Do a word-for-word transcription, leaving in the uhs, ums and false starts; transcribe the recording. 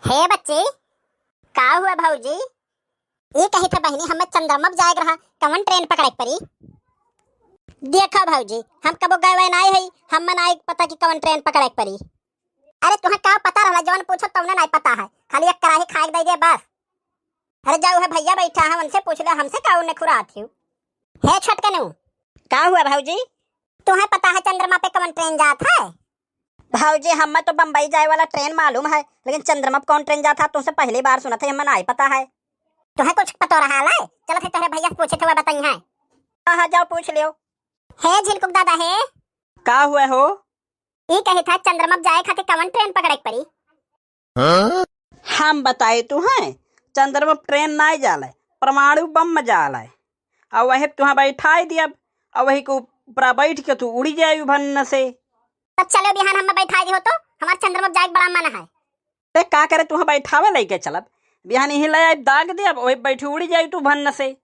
हे बच्ची, का हुआ भौजी? ई कही थे बहिनी, हमें चंद्रमा पे जाए के रहा, कवन ट्रेन पकड़े के पड़ी? देखा भौजी, हम कबो गए हुए नाई है, हमें नाई पता कि कवन ट्रेन पकड़े के पड़ी। अरे तुहें का पता रहला, जवन पूछो तवने नाई पता है, खाली एक कराही खाए के दे दे बस। अरे जाऊ है भैया बैठा है, उनसे पूछ ले, हमसे का उन्हें खुरात ही। हे छोटकनू, का हुआ भौजी? तुहें पता है चंद्रमा पे कवन ट्रेन जात है? भौजी, हमें तो बम्बई जाए वाला ट्रेन मालूम है, लेकिन चंद्रमा पे कौन ट्रेन जात है, तुमसे पहली बार सुनत है, हमें नाई पता है। तुहें कुछ पतो रहा है? चलत है तोहरे भैया से पूछे थे, वह बताई है। हाँ, हाँ, जाओ पूछ लियो। हे झिलकुक दादा, हे। का हुआ हो? ई कहे था चंद्रमा पे जाए खातिर कवन ट्रेन पकड़े के पड़ी? हम बताए तुहें, चंद्रमा पे ट्रेन नाई जाले, परमाणु बम में जाले। और वही तुहें बैठाए दियब, और वही के ऊपरा बैठ के तू उड़ी जाए भन्न से। तब चलो बिहान हमें बैठाए दियो तो, हमार चंद्रमा पे जाए के बड़ा मन है। अरे का करे, तुहें बैठावे लेके चलब, बिहान यहीं ले आए दाग दियब, वही बैठी उड़ी जाए तू भन्न से।